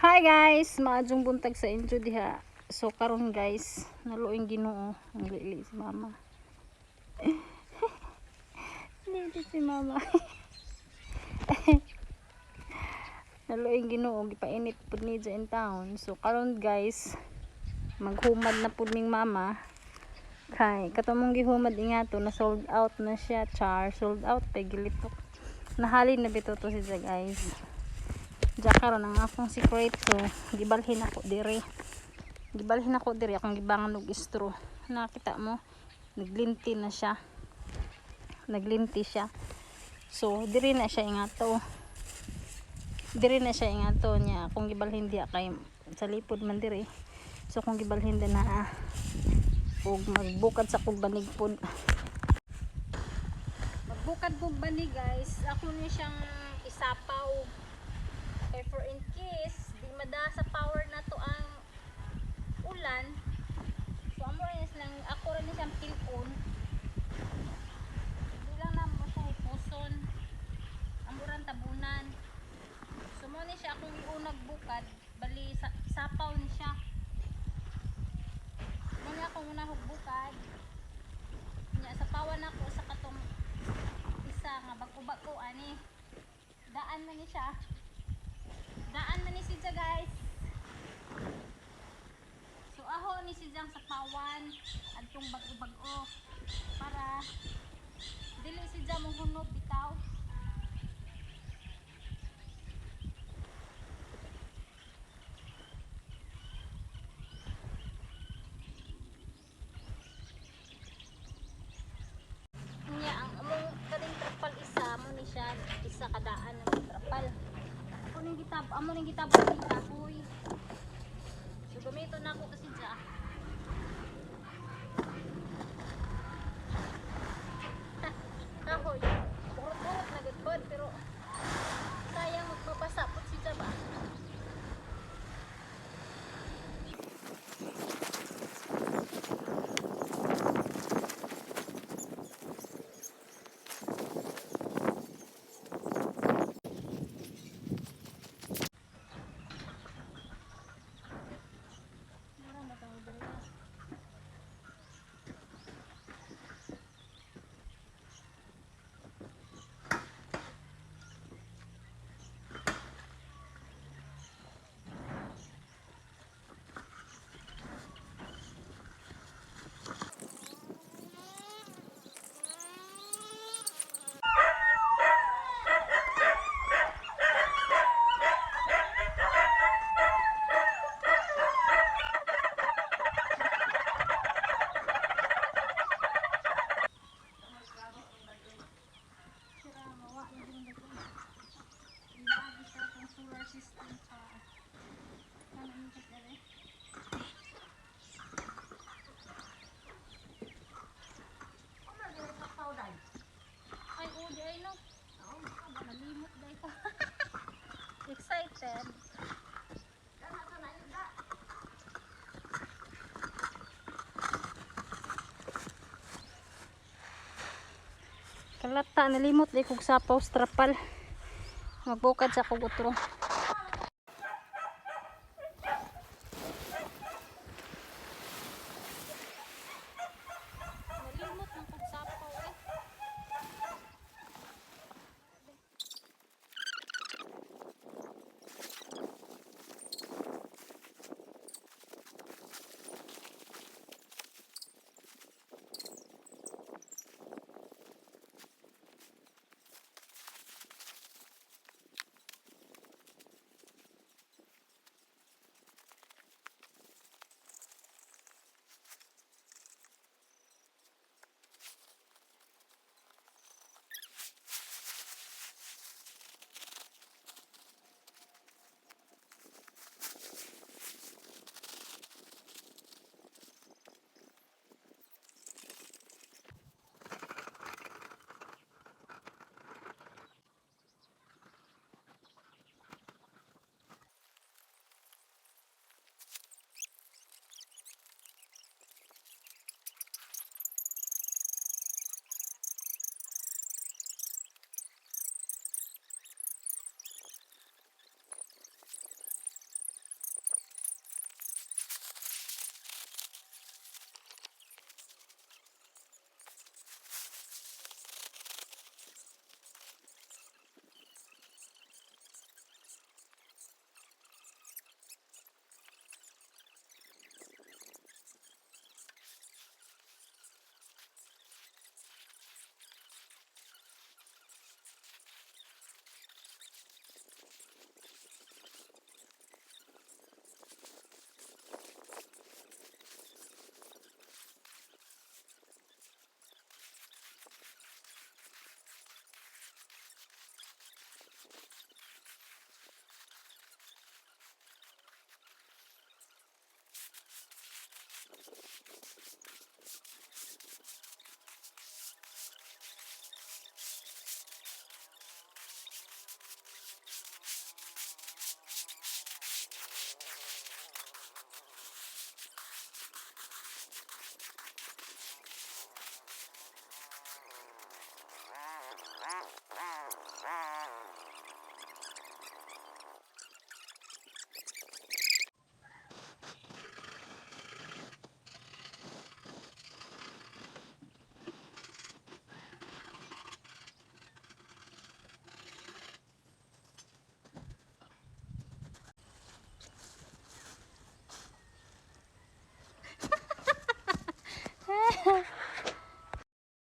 Hi guys, maadjong buntag sa inyo diha. So karon guys, naluoy Ginoo, ang lili si mama. Lili si mama. Naluoy Ginoo, gipainit pud ni in town. So karon guys, maghumad na pud ning mama. Kay kato mong gihumad ingato na sold out na siya, char, sold out pay gilitok. Nahalin na bitaw to siya, guys. Diya karon ang akong sekreto, gibalhin ako dire. Gibalhin ako dire akong gibangan og straw. Nakita mo, naglinti na siya. Naglinti siya. So dire na siya ingato. Dire na siya ingato niya akong gibalhin diya kay sa lipod man dire. So kung gibalhin din na ug magbukad sa kog banig pod. Magbukad kog banig, guys. Ako ni siyang isapaw. Kay for in case di mada sa power na to ang ulan. So amo rin silang ako rin siyang pilon. Di lang na mo siya hipuson. Amo ran tabunan. So mo ni siya akong iunag bukad, bali sa, sapaw ni siya. Mo ni akong unahog bukad. Nya sapawan ako sa katong isa nga bag-o-bag-o ani. Daan man ni siya. Daan man ni siya, guys. So aho ni siya sapawan adtong bag-o-bag-o para dili siya mo hunob bitaw. Nya ang among kaning trapal isa mo ni siya isa kadaan ng trapal. Ako ning gitab, amo ning gitabon ni kahoy. So gamito na ako kasi dya. Kahoy. Urot-urot na gud pod, pero sayang magpapasa pod si ba. Mura na tawag diri. Sira mawa na din ko. Inaagi sa akong solar system sa ano ni siya dere. Ay, oh, di ay no. Nalimot dahil ko. Excited. Kalata, nalimot di kog sapaw trapal. Magbukad sa kog utro.